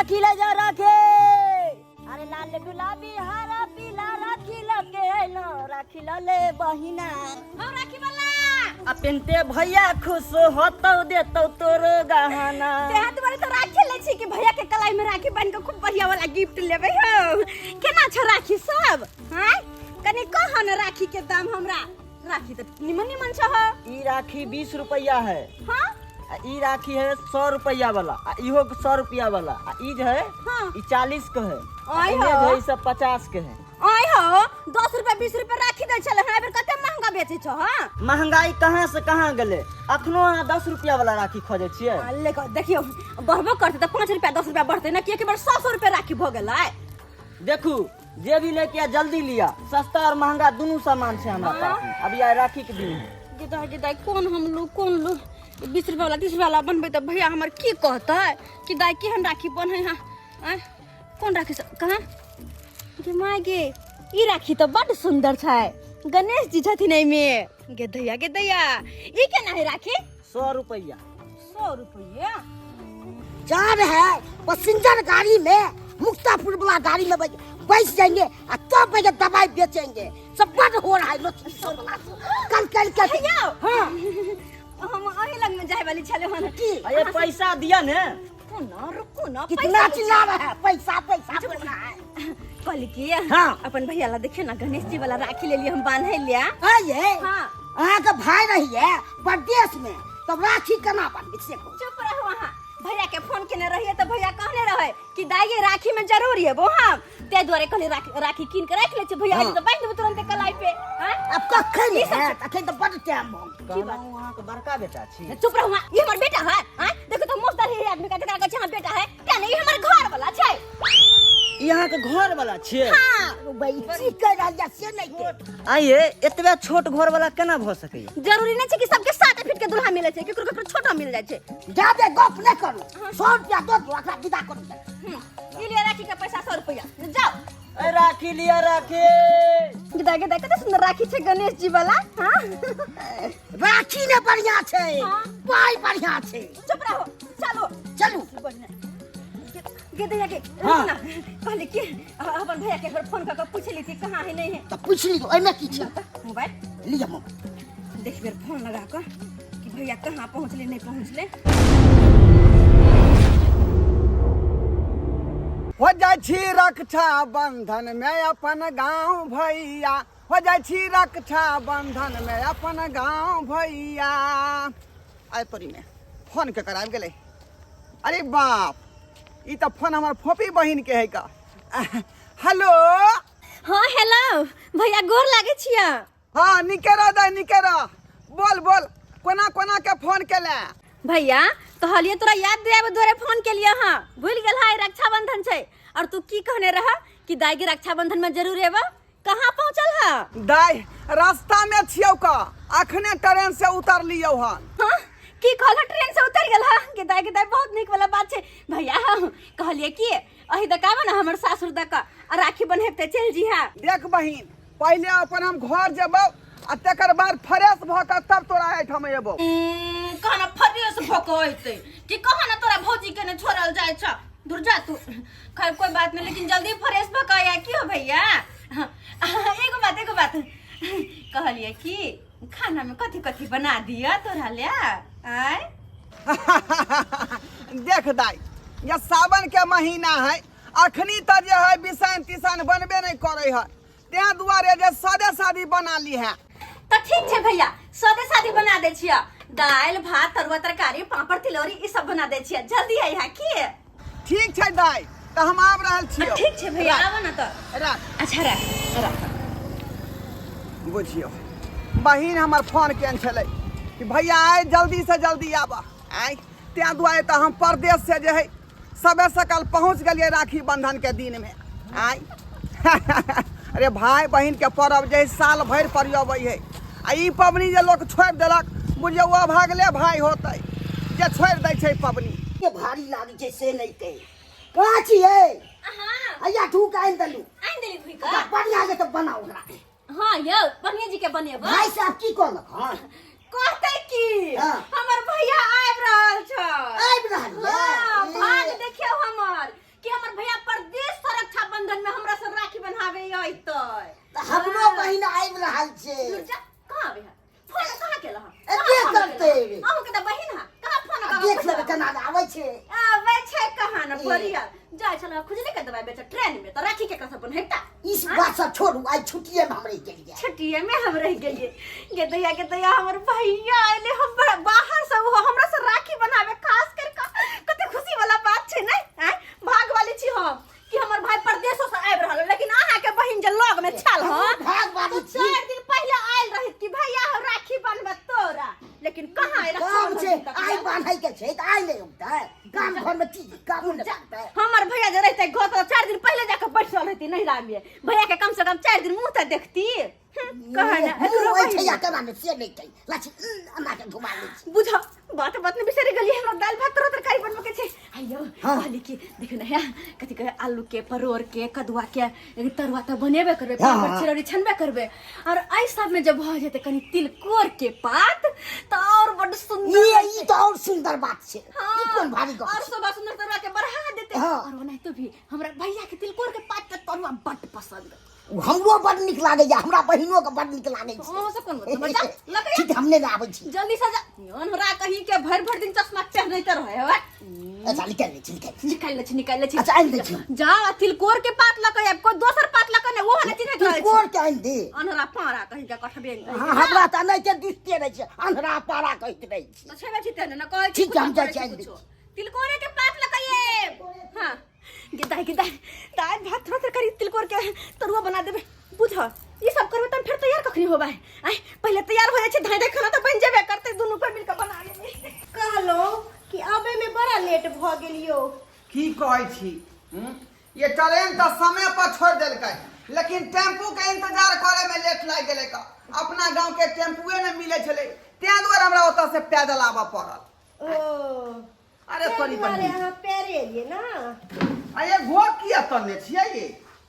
राखी ले जा राखी। अरे लाल गुलाबी हरा पीला राखी लके अइलो, राखी ल ले बहिना। हम राखी वाला आ पेनते भैया खुश होतौ देतौ तोरो गहना। तेहा दुआरे तो राखी ले छी कि भैया के कलाई में राखी बांध के खूब बढ़िया वाला गिफ्ट लेबै हो। केना छ राखी सब? हां कनी कह न राखी के दाम हमरा। राखी तो निमन निमन छ हो। ई राखी 20 रुपया है। हां आ ई राखी है 100 रुपया वाला, आ इहो 100 रुपया वाला, आ ई जे है हाँ। ई 40 के है। आ आय इने हो। जे है, ई सब 50 के है। आय हो, 10 रुपया 20 रुपया राखी दै छले, हां एबर कते महंगा बेचै छ। हां महंगाई कहाँ से कहाँ गेलै, अखनो अहाँ 10 रुपया वाला राखी खोजै छियै। आ, ले के देखियौ बढ़बो करतै तऽ 5 रुपया 10 रुपया बढ़तै ना, किएकि बेर 100 रुपया राखी भऽ गेलै। देखू जे भी लेके आ जल्दी लिया, सस्ता और महंगा दोनों सामान छै हमरा पास में। अभी आइ राखी के दिन है। गे दाइ कोन हम लू कोन लू, 20 रुपया वाला 30 रुपया वाला बनबै तऽ भैया हमर की कहतै कि दाइ केहन राखी बन्है हँ। आँय कोन राखी सब कहाँ गे माय गे, ई राखी तऽ बड्ड सुन्दर छै, गणेश जी छथिन एहिमे। गे दैया गे दैया, ई केना है राखी? 100 रुपया। 100 रुपया। जान है पैसेंजर गाड़ी में मुक्तापुर वाला गाड़ी में बैठ जाएंगे और तब बैठ के दवाई बेचेंगे। सब बंद हो रहा है लोग सब वाला। कल कल कल। भैया। हाँ। हम अही लग में जाए वाली छले हन। की? अरे पैसा दिया ने। रुको ना, रुको ना, कितना पैसा चिल्ला रहा है, पैसा पैसा बोल रहा है। कहली कि हाँ। अपन भैया ला देखियो ना गणेश जी वाला राखी ले लिए हम बांधे लिया। आइए। हाँ। अहाँ के भाई रहिए परदेश में तब राखी केना बांधबे से कहू। चुप रहो अहाँ, भैया के फोन केने रहिए तो भैया कहने रहे कि दाई ये राखी में जरूर एबो हम, ते दुआरे कहली राखी कीन के राख ले छी भैया, हाँ। तो बांध देबो तुरंते कलाई पे। हाँ? अब कखन ई सब हैत? अखन तऽ बड टाइम भऽ गेल। की बात, अहाँ के बड़का बेटा छी? चुप रहो अहाँ, ई हमर बेटा है। हाँ? देखो तो मोस्टर है आदमी का, जकरा कहै छै हमर बेटा है, क्या नहीं, ई हमर घर वाला छै। ई अहाँ के घर वाला छियै? हाँ। ओ भाई, की कहि रहल यऽ से नहि के। आइए, एतबे छोट घर वाला केना भऽ सकैया? जरूरी नहि छै कि सबके 7 फीट के दूल्हा मिले छै, केकरो केकरो छोटा मिल जाइ छै। जादे गप नहि करू, 100 रुपया दऽ दियौ, एकरा विदा करू। ई लिअ राखी के पैसा 100 रुपया, जाओ। ए, राखी लिअ राखी। गेदा गेदा कते सुंदर राखी छै गणेश जी वाला। हाँ? राखी ने बढ़िया छै, हाँ। पाई बढ़िया छै। चुप रहो, चलो। चलू। गे दैया गे, हाँ। ना, कहली कि अपन भैया के एक बार फोन कऽ के पूछ ली थी कहाँ है नहीं है। तऽ पूछ ली, ओहिमे की छै? मोबाइल लिअ मोबाइल। देख बेर फोन लगा कऽ कि भैया कहाँ पहुँचले नहीं पहुँचले। हो जाइ छी रक्षा बंधन में अपन गाँव भैया, हो जाइ छी रक्षा बंधन में अपन गाँव भैया। आइ तोरी में फोन के कराबि गेलै। अरे बाप, ई तऽ फोन हमर फोपी बहिन के है का। हेलो। हाँ हेलो भैया, गोर लागे छिया। हाँ निके रह दाइ, निके रह। बोल बोल, कोना कोना के फोन केले? भैया कहलिए तोरा याद दिलाबे दुआरे फोन केलिए। हाँ भूल गेल है रक्षाबंधन छै, और तू की कहने रह कि दाई के रक्षाबंधन में जरूर एबा, कहाँ पहुँचल है? दाई रास्ता में छियौ का, अखने ट्रेन से उतर लियौ हन। हाँ की कहल, ट्रेन से उतर गेल है? के दाई के दाई बहुत नीक वाला बात छै भैया। कहलिए कि अही दकाबे ना हमर सासुर दक आ राखी बन्हेबते चलि जीहा। देख बहिन, पहिले अपन हम घर जेबौ आ तकर बाद फ्रेश भऽ कऽ तब तोरा एहिठाम एबौ। कहना फ्रेश भऽ कऽ अयतै कि कहना तोरा भौजी के ने छोड़ल जाइ छ। दूर जा तू। खैर कोई बात नहीं, लेकिन जल्दी फ्रेश भऽ कऽ आया की हो भैया। हाँ, एगो बात, एगो बात कहलिए कि खाना में कथी कथी बना दिया तोरा ले आय? देख दाई, ये सावन के महीना है, अखनी तऽ जे है बिसाइन तिसाइन बनबे नहीं करे है, तें दुआरे जे सादे सादी बना ली है। तो ठीक छै भैया, सादे सादी बना दे छिया, दाल भात तरुआ तरकारी पापड़ तिलौरी ई सब बना दे छिया, जल्दी आई है की? ठीक छै दाई, तऽ हम आबि रहल छियौ। ठीक छै भैया, आबो ना तऽ। राख। अच्छा राख राख। बुझियौ बहिन हमर फोन केने छलै कि भैया आइ जल्दी से जल्दी आबऽ आइ, तें दुआरे तऽ हम परदेश से जे है सबे सकल पहुँच गेलियै राखी बंधन के दिन में आइ। अरे भाई बहिन के पर्व जे है साल भरि पर अबै है, आ ई पबनी जे लोक छोड़ि देलक बुझियौ ओ अभागले भाई होतै जे छोड़ि दै छै पबनी। के भारी लागै छै से नहि कहि। कहाँ छियै? अहाँ। हैया ढूक आनि देलू। आनि देली भूइक? अच्छा, बढ़िया जे तऽ बनाउ ओकरा। हाँ यौ, बढ़िया जी के बनेबै। भाई साहब की कहलक हन? कहतै की? हाँ। हमर भैया आबि रहल छै। आबि रहल ये? हाँ, भाग देखियौ हमर अइतै। तऽ हमरो बहिन आबि रहल छै। दुर्जा कहाँ आबै है? फोन कहाँ केला हँ? एते कहाँ फोन करतै? केला? अहूँके तऽ बहिन है, कहाँ फोन आ कऽ देख लेबै केना आबै छै। आबै छै कहाँ न परिया जाइ छल खुजली के दवाई बेच ट्रेन में, तऽ राखी के कसम हेता। इस बात सब छोड़ू, आइ छुट्टिए में हम रहि गेलियै। छुट्टिए में हम रहि गेलियै। गे दैया, गे दैया, हमर भैया अयले हम बड़ा बाहर से, ओहो हमरा से राखी बनावे खास कर के। कते खुशी वाला बात छै नै? आँय, भाग वाली छी हम कि हमर भाई परदेशो से आबि रहल, लेकिन अहाँ के बहिन जे लग में छल हँ, भाग वाली तो छी। 4 दिन पहिले आयल रहित कि भैया हम राखी बनबे तोरा, लेकिन कहाँ आयल? काम छै, आइ बान्है के छै तऽ आइ नहि औतै? काम घर में की काम नहि करतै? हमर भैया जे रहते घर तऽ 4 दिन पहिले जाके बैठल रहती नहिरा में, भैया के कम से कम 4 दिन मुंह तऽ देखती। कहे ना एकरो मुँह छै बहिन। या केना नहि से नहि छै, लछि एना के घुमा लै छी। बुझ बात बात में बिसरि गेलियै, हमरा दालि भात तोरा तरकारी बनबऽ के छै। आइयो हाँ। कहली कि देखियौ ने, हे कथी कहे, आलू के, परोड़ के, कदुआ के एक तरुआ तऽ बनेबे करबै, हाँ, पापड़ हाँ। चिरौरी छनबे करबै, और एहि सब में जब भऽ जेतै कनि तिलकोर के पात तऽ और बड्ड सुंदर ई लगतै। ई तऽ और सुंदर बात छै। ई कोन भारी गप और छै? शोभा सुंदर तरुआ के बढ़ा देतै। हाँ। और ओनाहितो भी हमरा भैया के तिलकोर के पात के तरुआ बड्ड पसंद। ओ हमरो बड नीक लागैया, हमरा बहिनो के बड नीक लागै छै। अहाँ से कोन मतलब? जा लगे। ठीक, हम नहि आबै छी। जल्दी से जा। हमरा कहीं के भरि भरि दिन चश्मा पहनैते रहे हवे। अच्छा, निकालि लै छी, निकालि लै छी। निकालि लै छी, निकालि लै छी। अच्छा, आनि दै छी। जा, आ तिलकोर के पात लऽ कऽ आबि, कोइ दोसर पात लऽ कऽ नहि, ओहो नहि चिन्हैत रहै छै। तिलकोर के आनि दे। अन्हरा पारा कहीं के कठबे। हाँ, हमरा तऽ नहि के दुष्टे रहै छै, अन्हरा पारा कहैत रहै छी। तऽ छेबे छी तेहने ने कहै छी। ठीक छै, हम कुछो जाइ छी, करै आनि दै कुछो। छी। तिलकोरे के पात लऽ कऽ आएब। हाँ गे दाइ, गे दाइ, दालि भात थोड़ा तरकारी तिलकोर के तरुआ बना देबै। बुझ ई सब करबै तहन फेर तैयार कखनी होबै? आँय, पहिले तैयार हो जाइ छै, धाँइ धाँइ खाना तऽ बनि जेबे करतै, दुनू कोइ मिलके बना लेबै। कहलहुँ कि आबैमे बड़ा लेट भऽ गेल यौ। की कहै छी? हम्म? ये ट्रेन तऽ समय पर छोड़ देलकै, लेकिन टेम्पू के इंतजार करे में लेट लागि गेलै। का अपना गांव के टेम्पुए नहि मिलै छलै, ताहि दुआरे हमरा ओतऽ से पैदल आबऽ पड़ल। ओ अरे ताहि तोरी दुआरे बहिन। अहाँ पैरे एलियै ने? आ ये घोघ किया तनने छियै ये?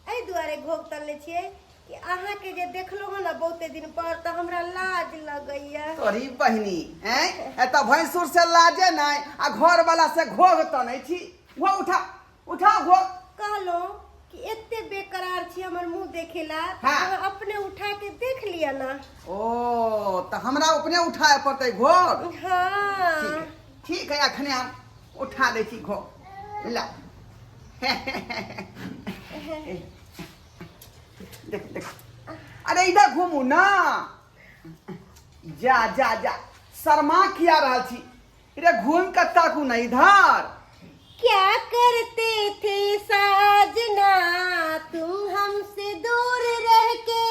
एहि दुआरे घोघ तनले छियै कि अहाँके जे देखलहुँ हँ ने बहुते दिन पर, तऽ हमरा लाज लगैया। तोरी बहिनी, हैं, एतऽ भैंसुर से लाजे नहि आ घर वाला से घोघ तनै छी। घोघ उठा, उठा घोघ। कहलहुँ कि एते बेकरार छी हमर मुंह देखेला, तऽ अहाँ अपने उठा के देख लिअ ना। ओ, तऽ हमरा अपने उठाए पड़तै घोघ? हाँ। ठीक है, ठीक है, अखने हम उठा लै छी घोघ। ला, देख देख। अरे इधर घूमू ना। जा जा जा, शर्मा किया रहल छी रे? घूम के ताकू ना इधर। क्या करते थे साजना तुम हमसे दूर रह के,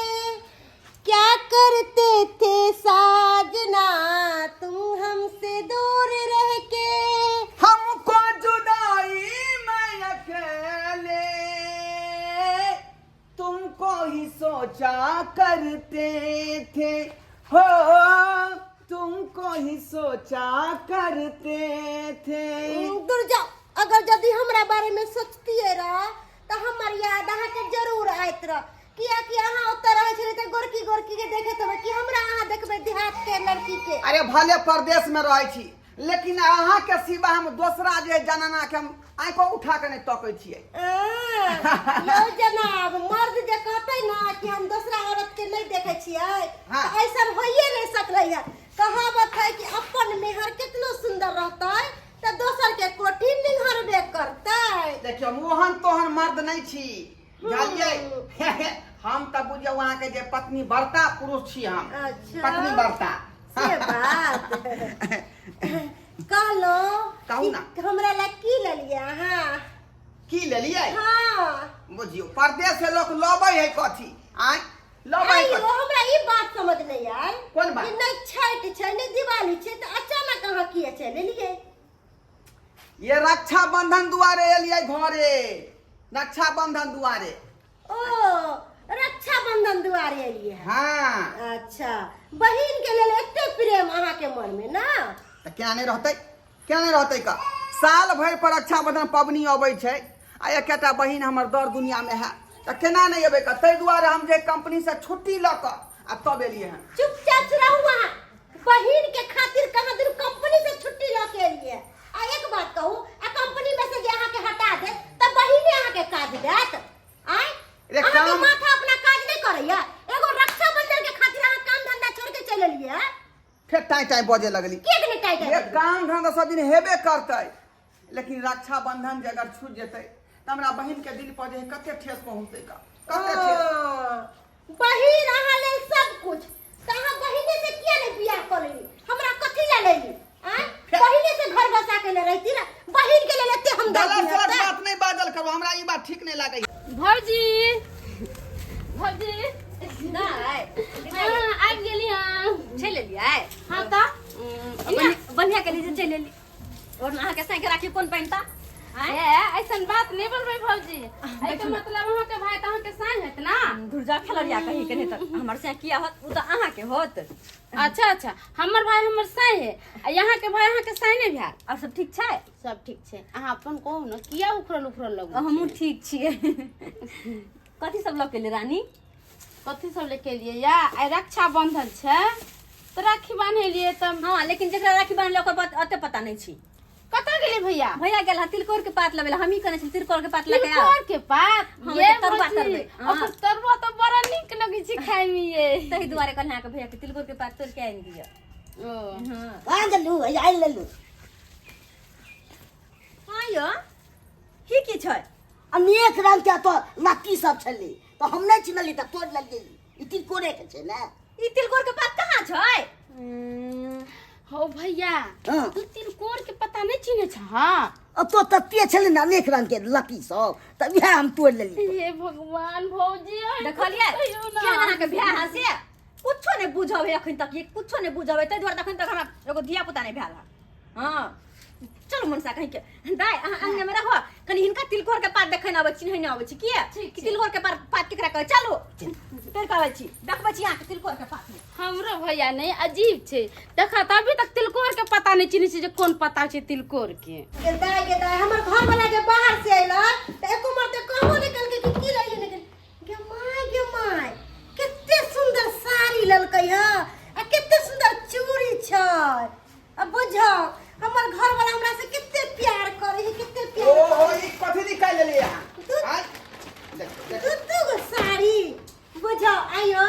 क्या करते थे साजना तुम हमसे दूर रह के, हमको जुदाई में अकेले तुमको ही सोचा करते थे, हो तुमको ही सोचा करते थे। दूर जाओ। अगर यदि हमरा बारे में सोचतिए रह तऽ हमर याद अहाँके जरूर आयत रह, कियाकि अहाँ ओतऽ रहै छलियै तऽ गोरकी गोरकी के देखैत हेबै कि हमरा अहाँ देखबै देहात के लड़की के। अरे भले परदेश में रहै छी, लेकिन अहाँ के सिवा हम दोसरा जे जनाना के हम आँखो उठा के नहि तकै छियै। यौ जनाब, मर्द जे कहतै ना कि हम दोसरा औरत के नहीं देखे छियै, तऽ ऐसन होइए नहीं सकलै है। कहावत है कि अपन मेहर कितनो सुंदर रहतै तऽ दोसर के कोठी निहारबे करतै। देखियौ, मोहन तोहन मर्द नहि छी, बुझलियै? हम तऽ बुझियौ अहाँके जे पत्नी व्रता पुरुष छी हम। अच्छा। पत्नी व्रता। से बात कहलहुँ। कहू ना। कि हमरा ला की लेलियै अहाँ? की लेलियै? हाँ। बुझियौ, परदेश से लोक लबै है कथी? आँय, लबै है आइयो कथी? हमरा ई बात समझ नहीं आयल। कोन बात? कि नहि छठि छै, नहि दिवाली छै, तऽ अचानक अहाँ किया चलि एलियै? ये रक्षा बंधन दुआरे एलियै घरे, रक्षा बंधन दुआरे। ओ, रक्षाबंधन दुआरे एलियै हँ? हाँ। अच्छा, बहिन के लेल एते प्रेम अहाँके मन में ना? तऽ क्या नहि रहतै, क्या नहि रहतै का? साल भरि पर रक्षाबंधन पबनी अबै छै आ एकेटा बहिन हमर दर दुनिया में है, तऽ केना नहि एबै का? ताहि दुआरे हम जे कंपनी से छुट्टी लऽ कऽ आ तब एलियै हन। चुपचाप रहू अहाँ। बहिन के खातिर कहाँ दिन कंपनी से छुट्टी लऽ के एलियै? आ एक बात कहू, आ कंपनी में से जे अहाँके हटा देत तऽ बहिने अहाँके काज देत? आय रे अहाँके काम माथा अपना टाइ टाइ बजे लगली। किया के टाइ टाइ ये काम धंधा सब दिन हेबे करतै, लेकिन रक्षाबंधन जे अगर छूट जेतै तऽ हमरा बहिन के दिल पर जे है कते ठेस पहुँचतै का, कते ठेस। हाँ, बहिन अहाँ लेल सब कुछ, तऽ अहाँ बहिने से किया नहीं बियाह कऽ लेली? हमरा कथी लए लेली? आँय, बहिने से घर बसा के ले रहती ना, बहिन के लेल एते हम गलत सलत बात नहीं बाजल करू, हमरा ई बात ठीक नहीं लागै। भौजी, भौजी। नहि। हाँ, आबि गेली। हाँ, चलि एलियै? हाँ, तऽ बढ़िया के लिए चलि एली, और अहाँके साइकिल राखी कोन पहिनता? ए, ऐसन बात नहीं बोलबै भौजी। एहिके मतलब अहाँके भाई तऽ अहाँके साँझ हेत ना? दुर्जा खेलरिया कही के नहीं, तऽ हमर से किया होत? ओ तऽ अहाँके होत। अच्छा अच्छा, हमर भाई हमर साँय है आ यहाँ के भाई अहाँके साँय नहि भेल। और सब ठीक छै? सब ठीक छै। अहाँ अपन कहू ने, किया उखड़ल उखड़ल लगू? हमहूँ ठीक छियै। कथी सब लऽ के एली रानी? कथी सब लेके एलियै या आइ रक्षाबंधन छै तऽ राखी बान्हेलियै तऽ। हाँ, लेकिन जकरा राखी बान्हले ओकर बात अते पता नहीं छी। कतऽ गेलै भैया? भैया गेल हँ तिलकोर के पात लबे ला। हमही कहने छी तिलकोर के पात लऽ के आओ। तिलकोर के पात? हम ये एकर तरुआ भौजी, तरबै। हाँ। ओकर तरुआ तऽ बड़ा नीक लगै छै खाय मे ये। ताहि दुआरे कहलियै अहाँके भैया के तिलकोर के पात तोड़ के आनि दिअ। ओ। हाँ। कहाँ गेलू? आइ लेलू। हाँ यौ, की की छै? अनेक रंग के तो लत्ती सब छलै, तऽ हम नहि चिन्हली तऽ तोड़ि लेलियै। ई तिलकोरे के छै ने? ई तिलकोर के पात कहाँ छै? हो भैया। हाँ। तू तिलकोर के पता नहीं चिन्हे छ? हाँ। अब तो तत्ते छलै ने अनेक रंग के लत्ती सब, तऽ इएह हम तोड़ि लेलियै। हे भगवान, भौजी अहाँ देखलियै कहियौ ना। केहन अहाँके भाय है से कुछो नहि बुझब है अखन तक, ये कुछो नहि बुझब है, ताहि दुआरे तऽ अखन तक हमरा एगो धिया पुता नहि भेल है। हाँ, चलू मनसा कहीं के दाइ, अहाँ अंगना में रहो कनी, हिनका तिलकोर के पात देखै ने अबै चिन्है नहि अबै छी किया कि तिलकोर के पात पात केकरा कहै। चलू तोड़ के अबै छी, देखबै छी अहाँके तिलकोर के पात। हमरो भैया नहीं अजीब छै, देखा तऽ अभी तक तिलकोर के पता नहीं चिन्है छै जे कोन पता छै तिलकोर के। गे दाइ, गे दाइ, हमर घर वाला जे बाहर से अइलै तऽ एको मरते कहबो नहि केलकै कि की लइए नहि गेल। गे माय, गे माय, कते सुंदर साड़ी ललकै ह आ कते सुंदर चूड़ी छै। आ बुझो हमर घर वाला हमरा से कते प्यार करे है, कते प्यार। ओहो, ई कथी निकालि लेलियै अहाँ? आँय? देख, देख। दू दू गो साड़ी। बुझो आइयो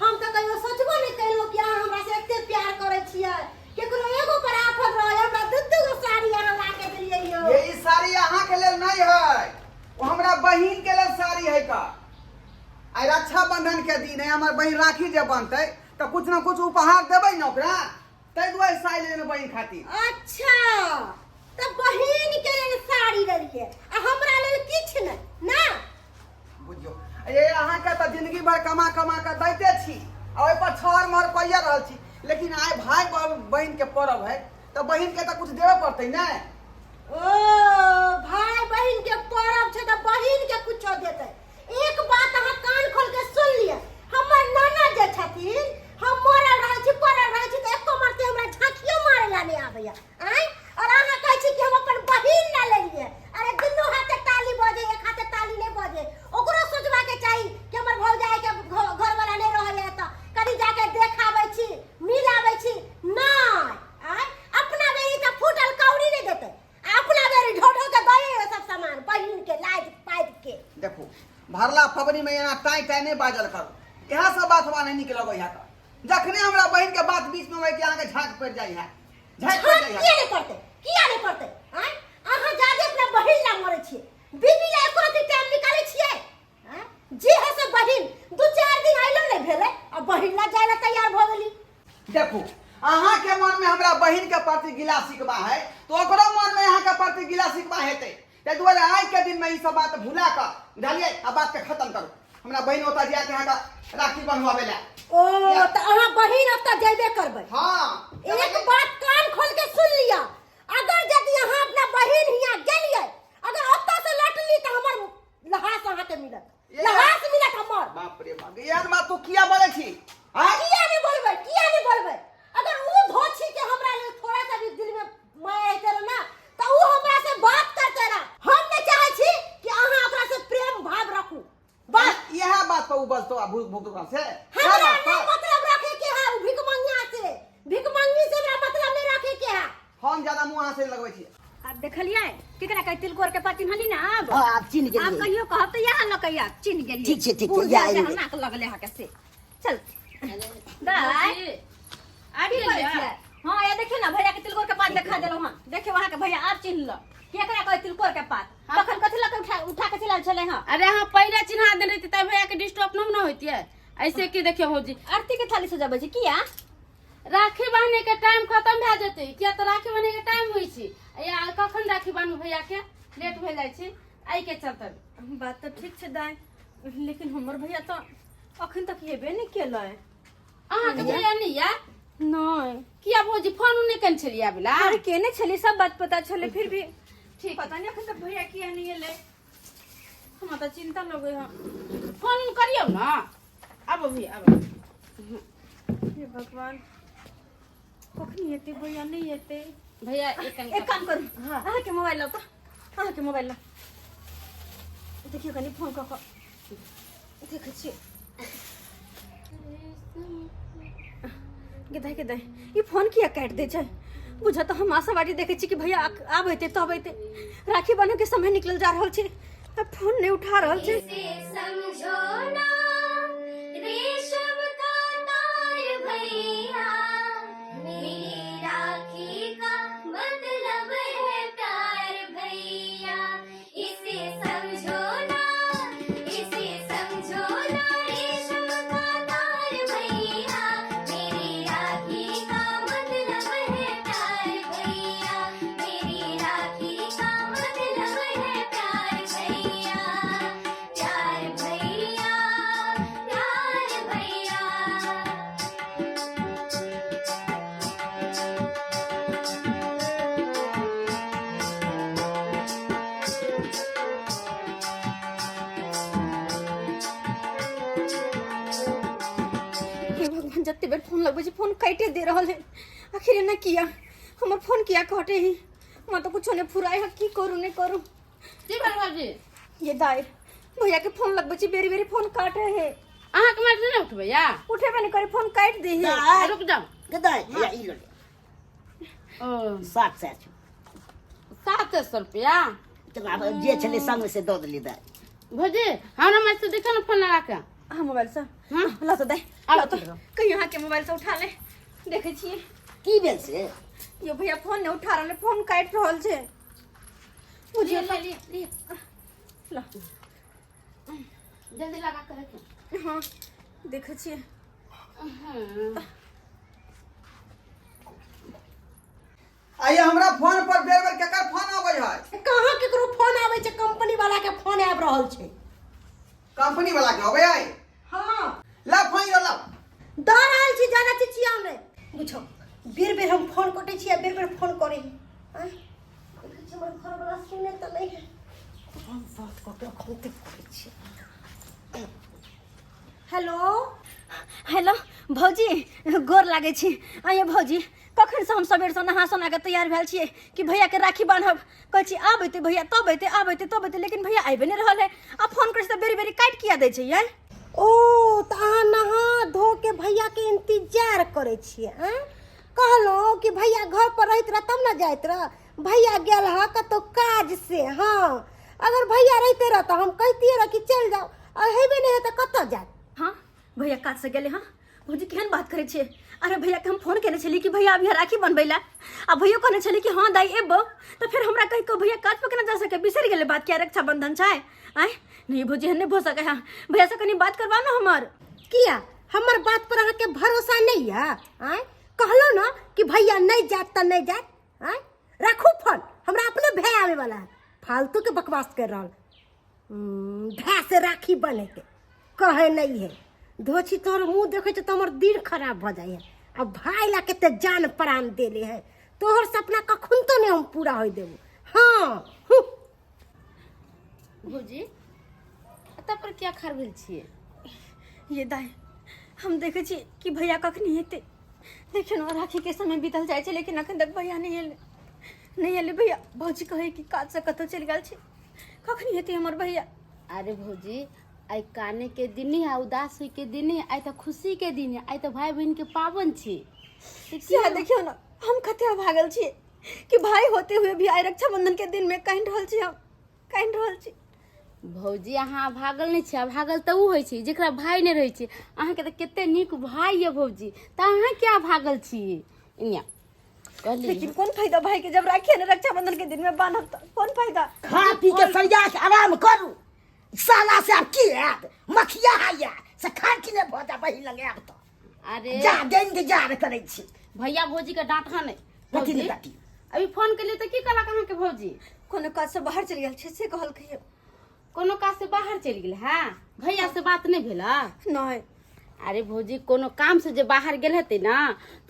हम तऽ कहियो सोचबो नहि केलहुँ कि अहाँ हमरा से एते प्यार करै छियै। केकरो एगो पर आफत रहै, हमरा दू दू गो साड़ी अहाँ ला के देलियै यौ। ये ई साड़ी अहाँके लेल नहि है, ओ हमरा बहिन के लेल साड़ी है का। आइ रक्षाबंधन के दिन है, हमर बहिन राखी जे बनतै तऽ कुछ न कुछ उपहार देबै ने ओकरा, ताहि दुआरे साड़ी लेने बहिन खातिर। अच्छा, तऽ बहिन के लेल साड़ी लेलियै आ हमरा लेल किछु नहि ना? बुझियौ, ये अहाँके तऽ जिंदगी भर कमा कमा कऽ दैते छी आ ओहि पर छहर महर कइए रहल छी, लेकिन आइ भाय बहिन के पर्व है तऽ बहिन के तऽ कुछ देबे पड़तै ने। ओ, भाय बहिन के पर्व छै तऽ बहिन के कुछो देतै। एक बात अहाँ कान खोल के सुन लिअ, हमर नाना जे छथिन, हम मरल रहै छी पड़ल रहै छी तऽ एको मरते हमरा झाँकियो मारे ला नहि आबैया। आँय, और अहाँ कहै छी कि हम अपन बहिन ला लेलियै। अरे दुनू हाथे ताली बजे, एक हाथे ताली नहि बजे। ओकरो सोचबाके चाही कि हमर भौजाई के घरवाला नहि रहैया तऽ कनि जाके देख आबै छी, मिल आबै छी। नहि, आँय, अपना बेरी तऽ फूटल कौड़ी नहि देतै आ अपना बेरी ढो ढो के दए सब सामान बहिन के लादि पादि के। देखू, भरला पबनी में एना टाइ टाइ नहीं बाजल करू, इएह सब बात हमरा नहीं नीक लगै है। जखने हमरा बहिन के बात बीच में होय कि अहाँके झाँक पड़ि जाइ है, झाँक पड़ि जाइ है। किया नहीं पड़तै, किया नहीं पड़तै? आँय, अहाँ जादे अपना बहिन ला मरै छियै, बीबी ला एको रत्ती टाइम निकालै छियै? आँय, जे है से बहिन दू चारि दिन अयलो नहीं भेलै आ बहिन ला जाय ला तैयार भऽ गेली। देखू, अहाँ के मन में हमरा बहिन के प्रति गिला शिकवा है तो ओकरो मन में अहाँ के प्रति गिला शिकवा हेतै, ताहि दुआरे आइ के दिन में ई सब बात भुला कऽ बुझलियै आ बात के खत्म करू। हमरा बहिन ओतऽ जाके अहाँके राखी बन्हवाबै लए। ओ, तऽ अहाँ बहिन ओतऽ जेबे करबै? हाँ। एक बात कान खोल के सुन लिअ, अगर यदि अहाँ अपना बहिन हियाँ गेलियै, अगर ओतऽ से लौटली तऽ हमर लहास अहाँके मिलत, लहास मिलत हमर। बाप रे बाप, एहन बात तू किया बोलै छी? आँय? किया नहीं बोलबै, किया नहीं बोलबै? अगर ऊ धोछी के हमरा लेल थोड़ा सा भी दिल में माया हेतै रह ना तऽ ऊ हमरा से बात करते रह। हम नहीं चाहै छी कि अहाँ ओकरा से प्रेम भाव रखू, बस। इएह बात पर उ बजतो आ भूख भूख से इएह हमरा बात नहीं पर। मतलब रखे के है उ भिखमंगिया से, भिखमंगी से हमरा मतलब नहीं रखे के है। हम ज्यादा मुंह अहाँ से लगबै छी। आब देखलियै केकरा कहै तिलकोर के पात, चिन्हली ना आब? हाँ, आब चिन्ह आब गेलियै। कहियो कहब तऽ इएह लऽ कहिया चिन्ह गेलियै। ठीक छै, ठीक छै, बुढ़ इएह भेल आनि छै, लेबै। नाक लगले अहाँके से। चल दाइ, आबि की करै गेलियै? छियै? हाँ ये देखियो ना भैया के तिलकोर के पात देखा देलहुँ हँ। देखियो अहाँके भैया आब चिन्ह ल केकरा कहै तिलकोर के पात। तखन कथी लऽ के उठा उठा के चलि आयल छलै हँ? अरे अहाँ पहिले चिन्हा देने रहिती तब भैया के डिस्टर्ब न होइतियै। ऐसे की देखियो भौजी, आरती के थाली सजाबै छै किया? राखी बांधे के टाइम खत्म भए जेतै, किया तऽ राखी बांधे के टाइम होइ छै। या कखन राखी बांधू भैया के लेट भए जाइ छै, एहि के चलते। बात तऽ ठीक छै दाइ, लेकिन हमर भैया तऽ अखन तक एबे नहि केलै। अहाँके भैया नहि या? नहि। किया भौजी फोन नहि केने छलियै आबै ला? अरे केने छलियै, सब बात पता छलै, फिर भी ठीक पता नहि अखन तक भैया किया नहि एलै। हमरा तऽ चिंता लगै हँ। फोन करियौ ने। आबो भैया आबो। हे भगवान, कखनी एतै भैया? नहि एतै भैया। एक एक काम करू, अहाँके मोबाइल लाउ तऽ, अहाँके मोबाइल लाउ, देखियौ कनि फोन कऽ कऽ देखै छियै। गे दाइ, गे दाइ, ई फोन किया काटि दै छै? बुझ तऽ हम आशावादी देखै छी कि भैया आब एतै तब एतै, राखी बान्है के समय निकलल जा रहल छै आ फोन नहि उठा रहल छै। इसे समझो ना रेशम का तार भैया, मेरी राखी का मतलब है प्यार भैया। इसे समझो ना, इसे समझो ना रेशम का तार भैया, मेरी राखी का मतलब है प्यार भैया, मेरी राखी का मतलब है प्यार भैया, प्यार भैया, प्यार भैया। हे भगवान, जते बेर फोन लगबै छै फोन काटे दे रहल है। आखिर एना किया हमर फोन किया कटे ही? हमरा तऽ कुछो नहि फुराय है, की करू नहि करू। की भेल भौजी? ये दाइ, भैया के फोन लगबै छी, बेरी बेरी फोन काटे है। अहाँके मारि नहि उठबैया? उठेबे नहि करे, फोन काटि दे है। दाइ, रुक जाउ। गे दाइ, हैया ई लऽ ले। ओ 700 छै। 700 रुपया? चल आब जे छलै संग से दऽ देलियै दाइ। भौजी हमरा मारि से देखो ने फोन लगा के। अहाँ मोबाइल से? हाँ। ला तऽ दाइ, आब ला तऽ, कहियो अहाँके मोबाइल से उठा ले, देखै छियै। की भेल से? यो भैया फोन नहि उठा रहल है, फोन काटि रहल छै। बुझियौ लिअ, लिअ, लिअ। ला। जल्दी लगा के रखियौ। हाँ देखै छियै। हाँ। आइए हमरा फोन पर बेर बेर केकर फोन अबै है? कहाँ केकरो फोन आबै छै, कंपनी वाला के फोन आबि रहल छै। कंपनी वाला के अबै है? हाँ। ला फोन यो ला। दऽ रहल छी, जादा चिचियाउ नहि। बुझो बेर बेर हम फोन कटै छी आ बेर बेर फोन करै है। आँय, देखै छी हमर घरवला सुनै तऽ नहि है। हम बात कऽ के एखन तक करै छी। हेलो। हेलो भौजी, गोर लागै छी। आइए भौजी, कखनसँ हम सबेरसँ नहा सोना कऽ तैयार भेल छियै कि भैयाके राखी बान्हब। कहै छी आब एतै भैया तब एतै, आब एतै तब एतै, लेकिन भैया आबि नहि रहल है आ फोन करै छी तऽ बेरी बेरी काटि किया दै छै यै? ओ तऽ अहाँ नहा धो के भैया के इंतजार करै छियै? आँय, कहलहुँ कि भैया घर पर रहैत रह तब ने जाइत रह। भैया गेल हँ कतहु काज से। हाँ, अगर भैया रहिते रह तऽ हम कहितियै रह कि चलि जाउ, आ हेबे नहि है तऽ कतऽ जायत? हाँ भैया काज से गेलै हँ। भौजी केहन बात करै छियै? अरे भैया के हम फोन केने छलियै कि भैया अभी राखी बनबै लए, आ भैयो कहने छलियै कि हाँ दाइ एबो, तऽ फेर हमरा कहि कऽ भैया काज पर केना जा सकै? बिसरि गेलै बात किया रक्षाबंधन छै? आँय नहीं भौजी, एहन नहि भऽ सकै है। भैया से कनि बात करबाउ ने हमर। किया हमर बात पर अहाँके भरोसा नहि यऽ? आँय, कहलहुँ ने कि भैया नहि जायत तऽ नहि जायत। आँय, राखू फोन, हमरा अपने भय आबै वाला है। फालतू के बकवास कर रहल। भय से राखी बनेते कहे नहीं है। धोछी तोहर मुंह देखे छै तऽ हमर दिन खराब भऽ जाइ है। आ भाय ला कते जान प्राण देले है, तोहर सपना कखन तो नहीं हम पूरा होय देबो। हाँ हूँ। भौजी एतऽ पर किया खड़ भेल छियै? ये दाइ, हम देखै छी कि भैया कखनी हेतै। देखियौ ने राखी के समय बीतल जाइ छै, लेकिन अखन तक भैया नहि एलै, नहि एलै भैया। भौजी कहै कि काजसँ कतहु चलि गेल छै, कखनी हेतै हमर भैया? अरे भौजी, आइ काने के दिन है, उदास होय के दिन है, आइ तऽ खुशी के दिन है, आइ तऽ भाई बहन के पावन छी। सएह देखियौ ने, हम कते भागल छियै कि भाई होते हुए भी आइ रक्षाबंधन के दिन में कानि रहल छी, हम कानि रहल छी। भौजी अहाँ भागल नहि छी, भागल तऽ ओ होइ छै जेकरा भाय नहि रहै छै। अहाँके तऽ कते नीक भाय यऽ भौजी, तऽ अहाँ किया भागल छी? इन्या कहली लेकिन कोन फायदा भाई के जब राखी ने रक्षाबंधन के दिन में बांधब त कोन फायदा खा पी के सरिया के आराम करू साला से आब की हैत मखिया हैया से खांकी नहि भऽ जाय बहिन लग आयब तऽ अरे जा दे इंतजार करै छी भैया भौजी के डांट नहीं कथी भौजी ने डाँटी? अभी फोन के लिए तो की कहलक अहाँ के भौजी कोनो काज से बाहर चलि गेल छै से कहलकै कोनो काज से बाहर चलि गेल है भैया से बात नहीं भेला नहि अरे भौजी कोनो काम से जे बाहर गेल हेतै ना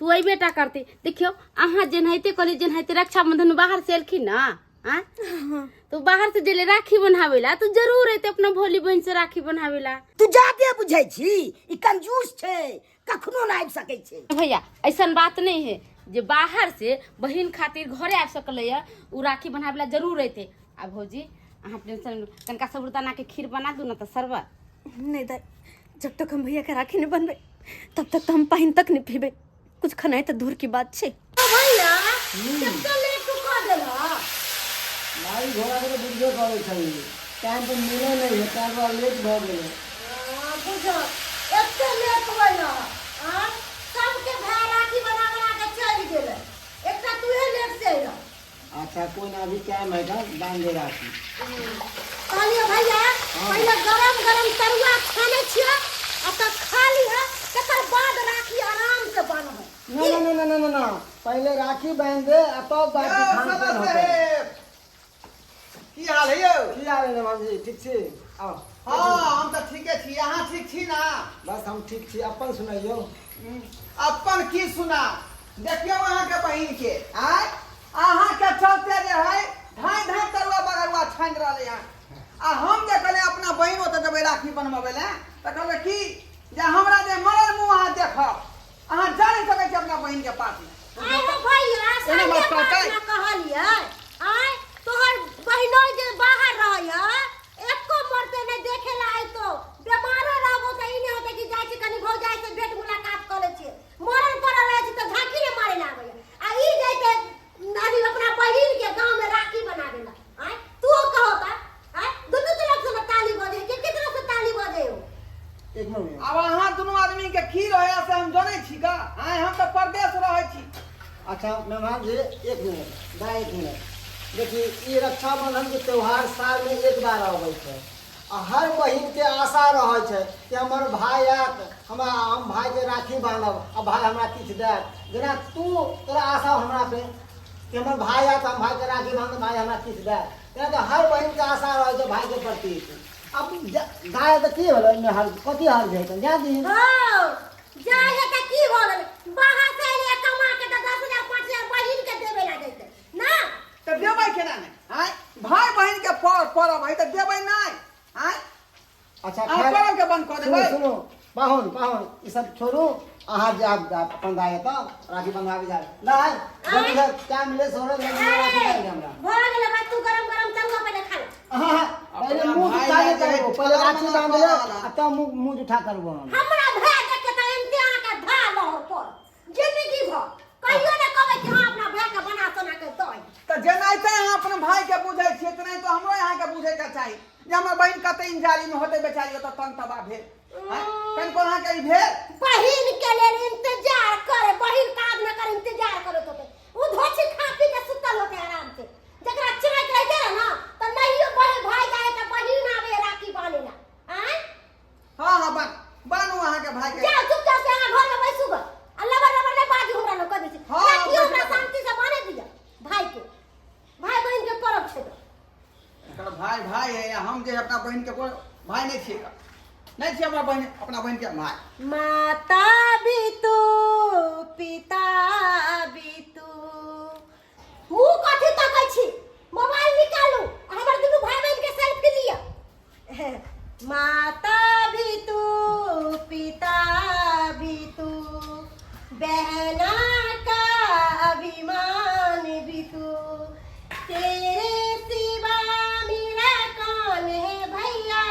तू अयबे टा करतै देखियौ अहाँ जेनाहिते कहली जेनाहिते रक्षाबंधन में बाहर से एलखिन ना आँ तो बाहर से जेले राखी बन्हावे ला तो जरूर एते अपना भोली बहन से राखी बन्हावे ला तू जादे बुझै छी ई कंजूस छै कखनो नहि आबि सकै छै भैया ऐसन बात नहीं है जे बाहर से बहिन खातिर घरे आबि सकलै है उ राखी बन्हावे ला जरूर एते आ भौजी अहाँ टेंशन कनका साबुदाना के खीर बना दू ना तऽ शरबत नहीं दाई जब तक हम भैया के राखी नहीं बनबे तब तक तो हम पानी तक नहीं पीबे कुछ खाना तो दूर की बात छे भैया कते लेट तू कऽ देलह गाड़ी घोड़ा के तऽ बुझबे करै छै टाइम पर मिले नहि है ताहि दुआरे लेट भऽ गेलै हाँ, बुझो एते लेट होइल आँ सबके भाय राखी बना बना के चलि गेलै एकटा तूहे लेट से अइलह अच्छा कोई ना अभी टाइम है तऽ बांध दे राखी कहलियो भैया पहिले गरम गरम तरुआ छानै छियै आ तऽ खा लिह तकर बाद राखी आराम से बान्हबै ना ना ना ना ना ना पहिले राखी बांध दे आ तब बाकी यौ, खान सदर पान होतै साहेब की हाल है यौ की हाल है मामजी ठीक छी आओ हाँ हम तऽ ठीके छी अहाँ ठीक छी ना बस हम ठीक छी अपन सुनैयौ अपन की सुना देखियौ अहाँके बहिन के आय अहाँके चलते जे है धाय धाय तरुआ बगरुआ छानि रहलै हन आ हम जे कहलियै अपना बहिन ओतऽ जेबै राखी बनबबै लए तऽ कहलकै की जे हमरा जे मरल मुँह अहाँ देखब अहाँ जा नहि सकै छी अपना बहिन के पास में आय हो भैया एना बात सही बात कहतै? ना कहलियै आय तोहर बहिनो जे बाहर रहैया एको मरते नहि देखे ला आइतो बेमारो रहबो तऽ ई नहि होतै कि जाइ छी कनि भौजाइ से भेंट मुलाकात कऽ लै छियै मरल पड़ल रहै छी तऽ झाँकी ने मारे ला आबैया आ ई जैते अभी अपना बहिन के गाँव में राखी बनाबे ला आय तू कहो ता आय दुनू तरफ से ना ताली बजे के के तरफ से ताली बजे हो एक मिनट आब अहाँ दुनू आदमी के की रहै से हम जनै छी का आय हम तऽ परदेश रहै छी अच्छा मेहमान जी एक मिनट दाइ एक मिनट देखिए ई रक्षाबंधन के त्योहार साल में एक बार अबै छै आ हर बहिन के आशा रहै छै कि हमर भाय आयत हमरा हम भाय के राखी बान्हब आ भाय हमरा किछु देत जेना तू तोरा आशा हमरा पे कि हमर भाय आयत हम भाय के राखी बान्हब भाय हमरा किछु देत तेना तऽ हर बहिन के आशा रहै छै भाय के प्रति अब दाय तऽ की भेलै एहिमे हर्ज कथी हर्ज हेतै जा दी हौ जाय है तऽ की भऽ गेलै बाहर से एलियै कमा के तऽ 10,000 5,000 बहिन के देबे ला जैते ना तऽ देबै केना नहि आँय भाय बहिन के पर परब है तऽ देबै नहि आँय अच्छा अहाँ खैर परब के बंद कऽ सुनू देबै सुनू पाहुन पाहुन ई सब छोड़ू अहाँ जायब जायब अपन दाय एतऽ राखी बंधाबे जायब दाय जल्दी से टाइम लेस हो रहल जल्दी राखी बांध दे हमरा भऽ गेलै भाई तू गरम गरम तरुआ पहिले खा ले हाँ पहिले अपना मुंह भाई जुठा लए नहि करबो जे पहिले राखी फलाना बांध ले फलाना। आ तब मुंह मुंह जुठा करबो हम हमरा भाय देख के तऽ एनते अहाँके धा लहर पर जिंदगी भर कहियो ने कहबै कि हाँ अपना भाय के बना सोना के दही तऽ जेनाहिते अहाँ अपन भाय के बुझै छियै तेनाहिते हमरो अहाँके बुझैके चाही जे हमर बहिन कते इंजारी में होतै बेचारी ओतऽ तंग तबाह भेल आँय? कनिको अहाँके ई भेल बहिन के लेल इंतजार करे बहिन काज न करे इंतजार करत होते उ धोछी खा पी के सुतल होते आराम से जकरा चाहत रहते रहे ना त नहियो बहे भाई जाए त बहिन आवे राखी बांधे ला आय हाँ हाँ बन बनू अहाँके भाई के जाओ चुपचाप से अहाँ घर में बैसू ग आ लबर लबर नहीं बाजू हमरा लोग कह दै छी हाँ, राखी हमरा बैसबे। शांति से बांधे दिया भाई के भाई बहिन के परब छै तऽ एकर भाई भाई है हम जे अपना बहिन के कोई भाई नहीं छियै नहीं छियै हमरा बहिन अपना बहिन के भाई माता भी तू पिता भी तू मुँह कथी तकै छी मोबाइल निकालू आ हमर दुनू भाई बहिन के सेल्फी लिअ माता भी तू पिता भी तू बहना का अभिमान भी तू तेरे सिवा मेरा कौन है भैया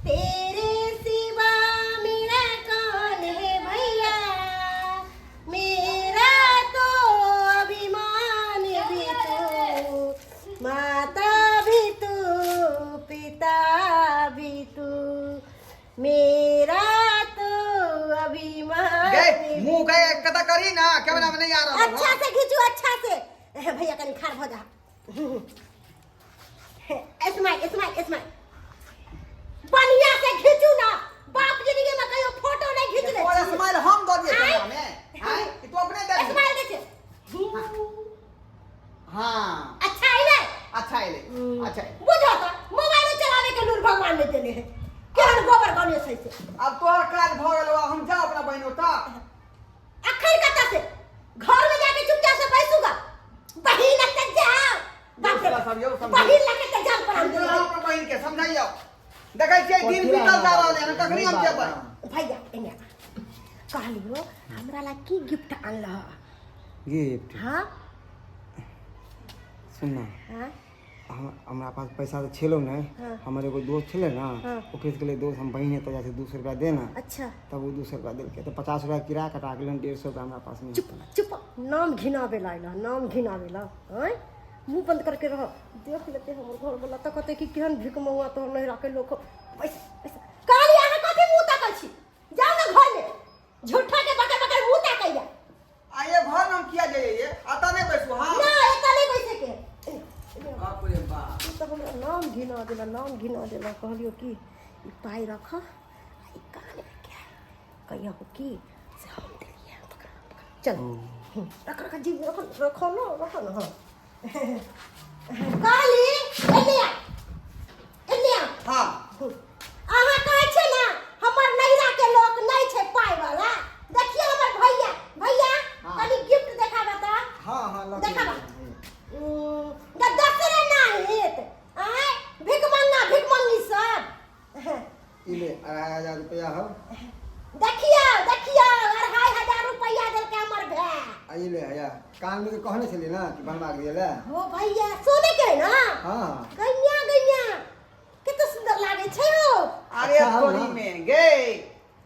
तेरे सिवा मेरा कौन है भैया मेरा तो अभिमान भी तू माता भी तू पिता भी तू मेरा तो अभिमान गे भी मुंह मुंह के कता करी ना कैमरा में नहीं आ रहा अच्छा से घीचू अच्छा से हे भैया कनी खाड़ भ जा स्माइल स्माइल स्माइल बढ़िया से घीचू ना बाप जिंदगी में कहियो फोटो नहीं घीच ले और स्माइल हम दऽ दिए कैमरा में आय कि तू अपने दे दी स्माइल देखिए हाँ अच्छा अइले अच्छा अइले अच्छा बुझो तो मोबाइल चलावे के लूर भगवान ने देने है केहन गोबर गणेश है से अब तोहर काज भऽ गेलो हम जाओ अपना बहिन ओतऽ अखन कतऽ से घर में जाके चुपचाप से बैसूगा बहिन लग जाओ बाप रे सब यौ समझाइयौ। बहिन लग के जान परान समझाइयौ अपना बहिन के समझाइयौ देखै छियै दिन बीतल जा रहल है कखनी हम जेबै भैया एने आ। कहलियो हमरा ला की गिफ्ट आनलह गिफ्ट हाँ सुन ना हाँ हमरा पास पैसा तऽ छलो नहि हाँ। हमर एगो दोस्त छलै ने हाँ। ओकरे से कहलियै दोस्त हम बहिन एतऽ जाइ छै 200 रुपया दे ना अच्छा तब ओ 200 रुपया देलकै तऽ 50 रुपया किराया कटा गेलै 150 रुपया हमरा पास नहि चुप चुप नाम घिनावे ला अइलह नाम घिनावे ला आँय मुंह बंद करके रह देख लेते हमर घर वाला तऽ कहते कि केहन भिख मौआ तोहर नहीं राखे लोक पैसा पैसा कहली अहाँ कथी मुंह ताकै छी जाउ ने घर में झूठा के बकर बकर मुंह ताकैया आ ये घर में हम किया जाइए अतः नहीं बैसू हाँ ना एतऽ नहि बैसे के बाप रे बाप ई तऽ हमरा नाम घिना देला नाम घिना देला कहलियो कि ई पाइ रख आ ई कान में क्या कहियो कि से हम देलियै पकड़ पकड़ चल रख रख जी रख रखो न रखो न हाँ कहली एने आ एने आ हाँ अहाँ कहै छै ने हमर नैहरा के लोक नहि छै पाइ वाला देखियौ हमर भैया भैया हाँ। कनी गिफ्ट देखाबा तऽ हाँ हाँ लऽ के देखाबा एलियै। दोसरे नहि हेत आँय भिखमंगा भिखमंगी सब ई ले 2500 रुपया हौ देखियौ देखियौ 2500 रुपैआ देलकै हमर भाय आ ई ले हैया कान में के कहने छलियै ने कि बनवा के दियै ले हो भैया सोने के है ना हाँ गैया गैया कते सुंदर लागे छै हो अरे अच्छा, तोरी हाँ। में गे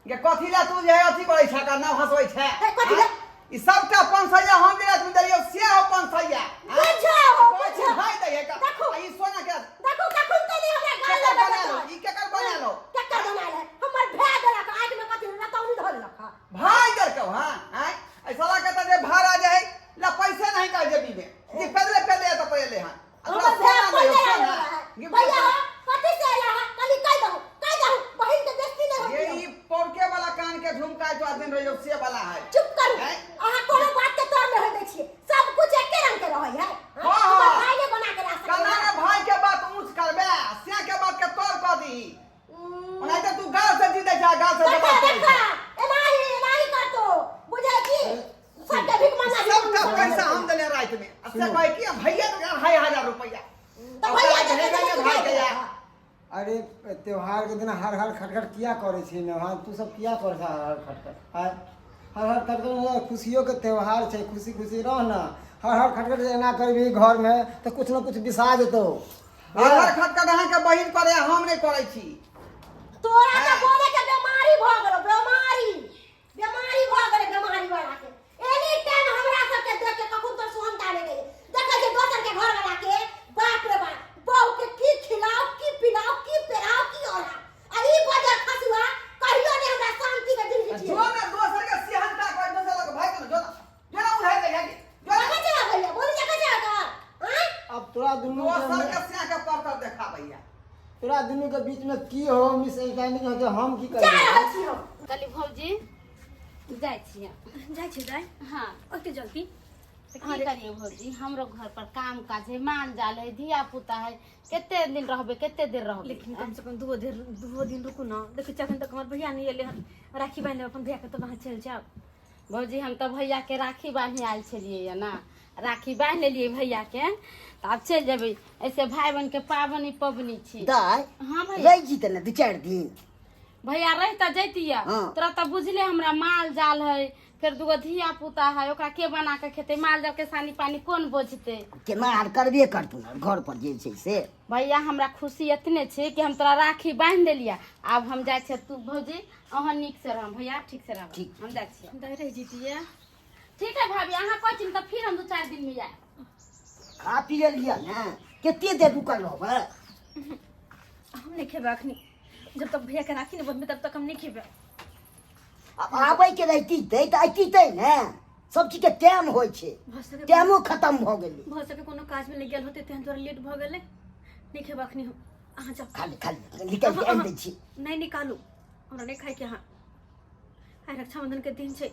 गे कथी ला तू जे है अथी करै छै का नाम हंसबै छै हे, कथी ला? ई सबटा 500 हम जे रात में देलियौ से हो 500 बुझो हो बुझो भाई दै है का देखो। आ ई सोना के देखो कखन तो नहीं हमरा गाल केकर लगल बनालो ई केकर बनालो केकर बनाल है हमर भाय देलक आँख में कथी रतौनी धऽ देलक हँ। भाई देलकौ हां आय ऐ साला के त जे भाड़ा जे है ला पैसे नहीं का जेबी में जे पैदले पैदले त पड़ले हां हमर भाय पैदल आयल है भैया हो कथी से आयल है कनी कहि दहु कहि दहु बहिन के बेइज्जती नहि ये होई ई पौरके वाला कान के झुमका जो आदमी रहियो से वाला है चुप करू हैं? अहाँ कोनो बात के तोर नहि होय दै छियै सब कुछ एके रंग के रहै है हाँ, हमर हाँ। भाई ने बना के ला कना सकैया ने भाई के बात ऊंच करबे से के बात के तोर कह दी ओनाहिते तू गाल से जीते छा गाल से देखा जवाब करै देखा छा। एनाही एनाही करतो बुझै छी सबके भीख मांगा सबटा पैसा हम देले राति में आ से कहै कि भैया के 2500 रुपया तऽ भैया के के ने भाई के या अरे त्योहार के दिन हर हर खटखट किया करै छी ने हाँ तू सब किया करै छ हर हर खटखट आय हर हर खटखट नहि, खुशियो के त्योहार छै खुशी खुशी रह ना हर हर खटखट जे एना करबही घर में तऽ कुछ न कुछ बिसा जेतौ हर हर खटखट अहाँके बहिन करे हम नहि करै छी तोरा तऽ बोले के बीमारी भऽ गेलो बीमारी बीमारी भऽ गेलै बीमारी वाला के एनी टाइम हमरा सबके देख के कखन तो सुहनता नहि गई देखै छै दोसर के घर वाला के बाप रे बाप बहू के की खिलाओ की पिलाओ की पेराओ की ओढ़ाओ आ ई बजर खसुआ कहियो नहि हमरा शांति के जिंदगी जो जिए ने दोसर के सिहनता कोई दोसर लग भाई जो ना जो ना उठाइ दे जो ना देखै छै भैया बोली देखै छै का आँय अब तोरा दुनू के दोसर के सिया के परतर देखा भैया तोरा दुनू के बीच में की हो मिसअंडरस्टैंडिंग हो तो हम की जा करबै रहल छी हम कहली भौजी जाइ छियै जाइ छियै दाइ हाँ ओते जल्दी तऽ की करियै भौजी हमरो घर पर काम काज है माल जाल है धिया पुता है कते दिन रहबै कते देर रहबै लेकिन कम से कम दूओ देर दूओ दिन रुकू ना देखै छियै अखन तक हमर भैया नहि एलै हन राखी बान्हि लेब अपन भैया के तब अहाँ चलि जायब भौजी हम तऽ भैयाके राखी बान्हि आयल छलियै यऽ ने राखी बान्हि लेलियै भैयाके तऽ आब चलि जेबै ऐसे भाय बहिनके पाबनि पबनी छी दाइ हाँ भैया रहि जीते ने दू चारि दिन भैया रहि तऽ जैतियै हाँ। तोरा तऽ बुझले हमरा माल जाल है फेर दूगो धिया पुता है ओकरा के बना के खेतै माल जाल के सानी पानी कोन बोझतै केना आर करबे करतू ने घर पर जे छै से भैया हमरा खुशी एतने छै कि हम तोरा राखी बान्हि देलियै आब हम जाइ छियै तू भौजी अहाँ नीक से रहब भैया ठीक से रहब ठीक। हम जाइ छियै दाइ रहि जैतियै ठीक है भाभी अहाँ कहै छी तऽ फिर हम दू चारि दिन में आयब खा पी लेलियै ने कते देर रुकल रहबै हम नहि खेबै अखनी जब तक भैया के राखी नहि बंधबै तब तक हम नहि खेबै आब आबै के रहिती तै तऽ अइती तै ने। सब चीज के टाइम होइ छै, भऽ सकै टाइमो खत्म भऽ गेलै। भऽ सकै कोनो काज मे लागि गेल होतै, तेहन दुआरे लेट भऽ गेलै। नहि खेब अखनी हम, अहाँ जाउ। खाली खाली निकालि के आनि दै छी। नहि निकालू, हमरा नहि खायके। अहाँ आइ रक्षाबंधन के दिन छै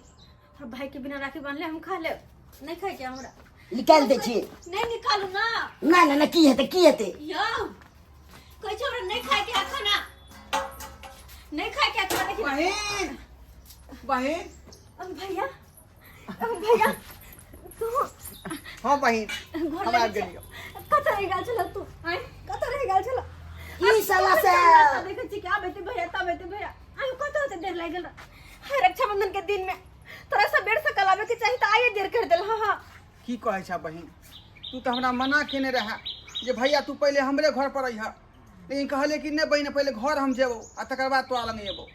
और भाई के बिना राखी बांधले हम खा लेब? नहीं खायके हमरा। निकालि दै छी। नहीं निकालू ना। ना ना ना, की हेतै, की हेतै? यौ कहै छै हमरा नहीं खायके है खाना, नहीं खायके है खाना। देखी ना। बहिन, बहिन। अब भैया, अब भैया तू? हाँ बहिन। घर हम आबि लगे गेलियौ। कतऽ रहि गेल छल तू? आँय, कतऽ रहि गेल छल? ई साला से देखै छी कि आब एते भैया तब एते भैया, आइ कतऽ होते देर लागि गेल हाय। रक्षाबंधन के दिन में तोरा सबेर सकल आबे के चाही, तऽ आइए देर कर देल। हाँ हाँ। की कहै छ बहिन, तू तऽ हमरा मना केने रहे जे भैया तू पहिले हमरे घर पर अइह, लेकिन कहले कि नहि बहिन, पहिले घर हम जेबौ आ तकर बाद तोरा लग एबौ।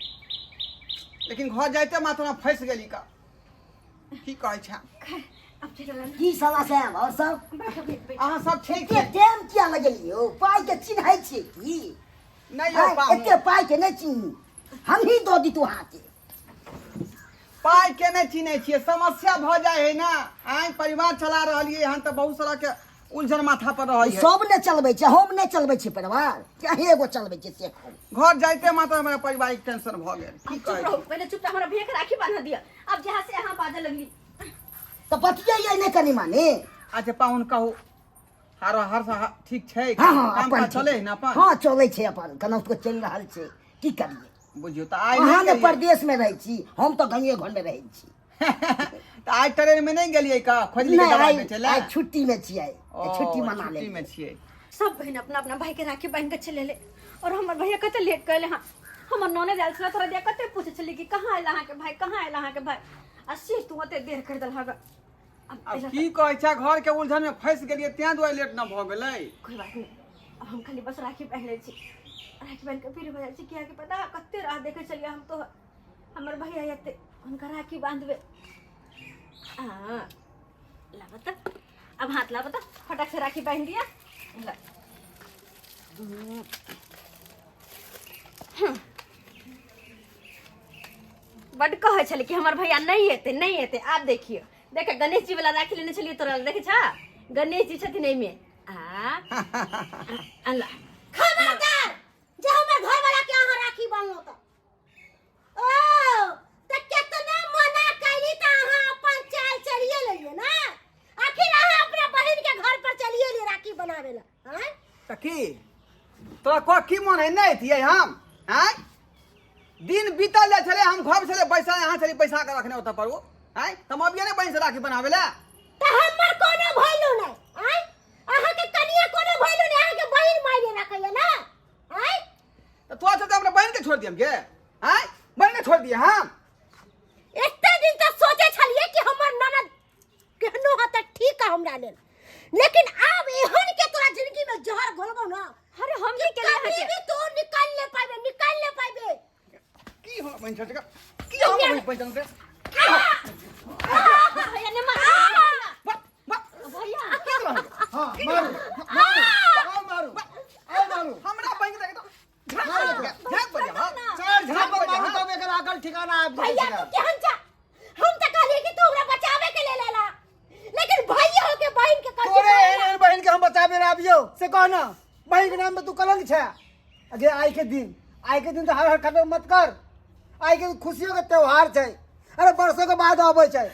लेकिन घर जाइते मात्र हम फँसि गेली का। की कहै छ? अब चल ना। की साला साहब, और सब? बैठ बैठ। अहाँ सब ठीक एते छी? टाइम किया लगेलियौ? पाइ के चिन्है छियै की? नहि यौ आँय, पाहुन। एते पाइ के नहि चिन्ही, हमही दऽ दितू अहाँके। पाइ के नहि चिन्है छियै, समस्या भऽ जाइ है ना। आइ परिवार चला रहलियै हन तऽ बहुत तरह के उलझन माथा पर रहै है। सब ने चलबै छै, हम नहि चलबै छी परिवार कि अहीं एगो चलबै छी से कहू? घर जाइते मात्र हमरा पारिवारिक टेंशन भऽ गेल। की चुप कहै रहो छी? पहिले चुप, हमरा भैया के राखी बांध दिअ। अब जहाँ से अहाँ बाजऽ लगली तऽ बतियैयै नहि कनि मानि? अच्छा पाहुन, कहू हर हर ठीक छै? हँ हँ, काम अपन काज ठीक। चलै है ना अपन? हँ, चलै छै अपन, केनाहितो चलि रहल छै, की करियै। बुझियौ तऽ आइ अहाँ नहि ने गेलियै। परदेश में रहै छी, हम तऽ गाँवे घर में रहै छी। तऽ आइ ट्रेन में नहि गेलियै का खोजली के नहि, दवाइ आइ बेचै लए? आइ छुट्टी में छियै। ओ, छुट्टी मना छुट्टी लेलियै। में छियै। सब बहिन अपना अपना भाई के राखी बांध के चले ले और हमर भैया कते लेट कैले। हाँ, हमर ननद आयल छला तोरा दिया, कते पूछे छली कि कहाँ आयल अहाँके भाई, कहाँ आयल अहाँके भाई, आ से तू ओते देर कर देल हगा। अब आब पहिले की कहै छै, घर के उलझन में फँसि गेलियै तें दुआरे लेट न भऽ गेलै। कोई बात नहीं, अब हम खाली बस राखी पहन ले छी, राखी बांध के फिर हो जाइ छी। कियाकि पता है, कते राह देखे छलियै हम तो हमर भैया एते हुनका राखी बांधबे। आ ला बता, अब हाथ ला बता, फटाक से राखी बांध दिया। ला। बड कहै छलै कि हमर भैया नहि एतै, नहि एतै। आब देखियौ, देख, गणेश जी वाला राखी लेने छलियै तोरा, देखै छा, गणेश जी छथिन एहिमे। आ अल्लाह। खबरदार जे हमर घर वाला के अहाँ राखी बांधलो तऽ ओ तऽ केतना मना कैली तऽ अहाँ अपन चाल चलिए लेलिए ना। आखिर अहाँ अपना बहिन के घर पर चलिए लिए राखी बनावे ला? आँय? तऽ की तोरा कह की मन है, नहि एतियै हम? आँय, दिन बीतल जाइ छलै, हम घर छलै बैसा, अहाँ छलै बैसा कऽ रखने ओतऽ पर ओ। आँय, तऽ हम अबियै ने बहिन से राखी बनाबै लए? तऽ हमर कोनो वैल्यू नहि? आँय, अहाँके कनिया कोनो वैल्यू नहि, अहाँके बहिन मायने रखैया ना? आँय? तऽ तोरा चलते हमरा बहिन के छोड़ि दियम गे? आँय, बहिन के छोड़ि दियै हम? एते दिन तक सोचे छलिए कि हमर ननद केहनो ह तऽ ठीक है हमरा लेल, लेकिन आब एहन के तोरा जिंदगी में जहर घोलबो ना। अरे हम की केलियै कभी अहाँके? भी तू निकाल ले पाबे, निकाल ले पाबे। की हो बहिन छोड़ की हो बहिन बहिन से? भैया ने मार। वाह वाह। भैया। की रहल? हाँ, मारू मारू, आओ मारू, आओ मारू। हमरा बहिन के देख तो झाँक झाँक बजा। हाँ। चार झापर मारू तब एकर अकल ठिकाना आबि जाइ भैया छै। तू केहन छा? हम तऽ कहलिए कि तू हमरा बचावे के लेल एला, लेकिन भैया हो के बहिन के कहै तोरे एहन एहन बहिन के हम बचाबे रे आबियौ से कह ना? बहिन के नाम पे तू कलंक छै। अगे आइ के दिन, आइ के दिन तो हर हर खत्म मत कर। आइ के खुशियों के त्योहार छै, अरे वर्षों के बाद अबै छै।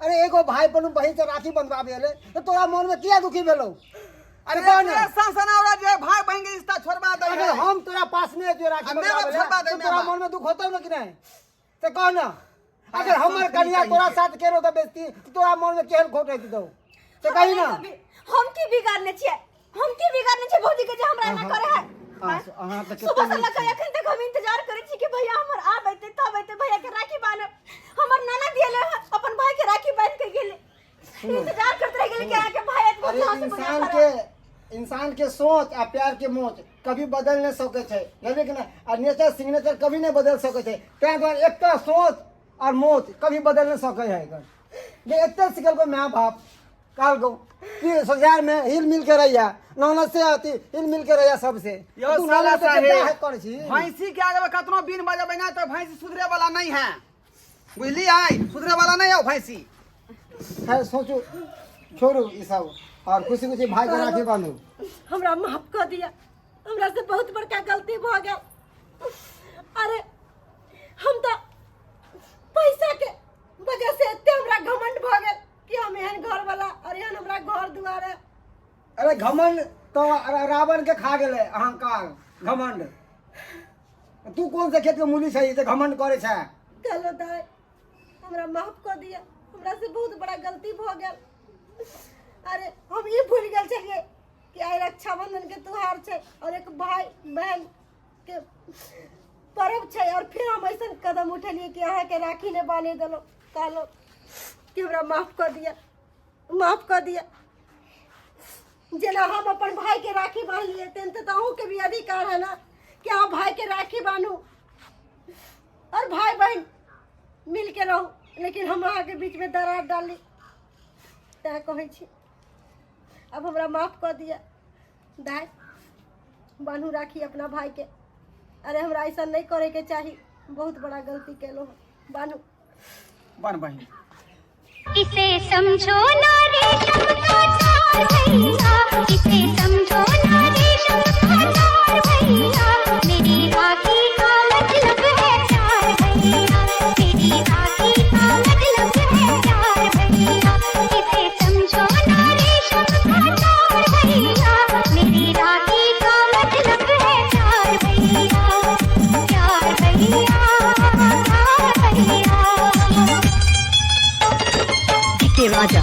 अरे एगो भाई बनु बहिन से राखी बंधवाबे ले तो तोरा मन में किया दुखी भेलौ? अरे कह ना। सनसनावरा जे भाई बहिन के रिश्ता छोड़बा दै अगर है। हम तोरा पास में एतियो राखी आ मेरा बंधवाबे ले, छोड़बा दे तो तोरा मेरा। मन में दुख होतौ ना कि नहीं से कह ना? अगर हाँ, हमर संस्कृति कन्या कही तोरा के। साथ केरो तऽ बेजती तऽ तोरा मन में केहन खोट रहती दौ से कही ना? हम की बिगाड़ने छियै, हम की बिगाड़ने छियै भौजी के जे हमरा एना करे है? अहाँ तऽ सुबह से कते लऽ के अखन तक हम इंतजार करै छी कि भैया हमर आब एतै तब एतै, भैया के राखी बान्हब। हमर नाना दियले हन, अपन भाई के राखी बांध के गेलै, इंतजार करते रह गेलै कि अहाँके भाई एतबो अरे साहस से इंसान के, इंसान के सोच आ प्यार के मोच कभी बदल नहीं सकै छै, बुझलियै कि नहि? आ नेचर सिग्नेचर कभी नहीं बदल सकै छै। ताहि दुआरे एकटा सोच और मोच कभी बदल नहीं सकै है। एकर जे एते सिखलको माय बाप, कहलको कि ससुराल में हिल मिल के रहिया, ननद से अथी हिल मिल के रहिया सबसे। यौ तू साला ननद से साहेब, बियाह करै छी। भैंसी के आगे में कतनो बीन बजेबै ना तऽ भैंसी सुधरे वाला नहीं है। बुझलियै सुधरे वाला नहि यौ भैंसी। खैर सोचू छोड़ू ई सब और खुशी खुशी भाई के राखी बांधू। हमरा माफ कऽ दिया, हमरा से बहुत बड़का गलती भऽ गेल। अरे हम तऽ पैसा के वजह से एते हमरा घमंड भऽ गेल कि हम एहन घर वाला और एहन हमरा घर दुआर है। अरे घमंड तो रावण के खा गेलै अहंकार घमंड। तू कोन से खेत के मूली छै जे घमंड करे छै? चलो दाई हमरा माफ कऽ दिया, हमरा से बहुत बड़ा गलती भऽ गेल। अरे हम ई भूल गेल छलियै कि आइ रक्षाबंधन के त्योहार छै और एक भाई बहन के पर्व छै, और फिर हम ऐसा कदम उठेलियै कि अहाँके राखी नहि बान्हे देलहुँ। कहलहुँ कि हमरा माफ कऽ दिया, माफ कऽ दिया। जेना हम अपन भाई के राखी बान्हलियै तेनाहिते तऽ अहूँके भी अधिकार है ना कि अहाँ भाई के राखी बान्हू और भाई बहन मिल के रहू। लेकिन हम अहाँके बीचमे दरार डाली, तैँ कहै छी अब हमरा माफ कऽ दिअ। दाय बान्हू राखी अपना भाई के। अरे हमरा ऐसा नहीं करे के चाही, बहुत बड़ा गलती केलहुँ हँ। बान्हू। बन बहिन। इसे समझो ना रेशम का तार भैया, इसे समझो ना रेशम का तार भैया, मेरी राखी का मतलब है प्यार भैया, मेरी राखी का मतलब है प्यार भैया, इसे समझो ना रेशम का तार भैया, मेरी राखी का मतलब है प्यार भैया, प्यार भैया, प्यार भैया। DK Raja,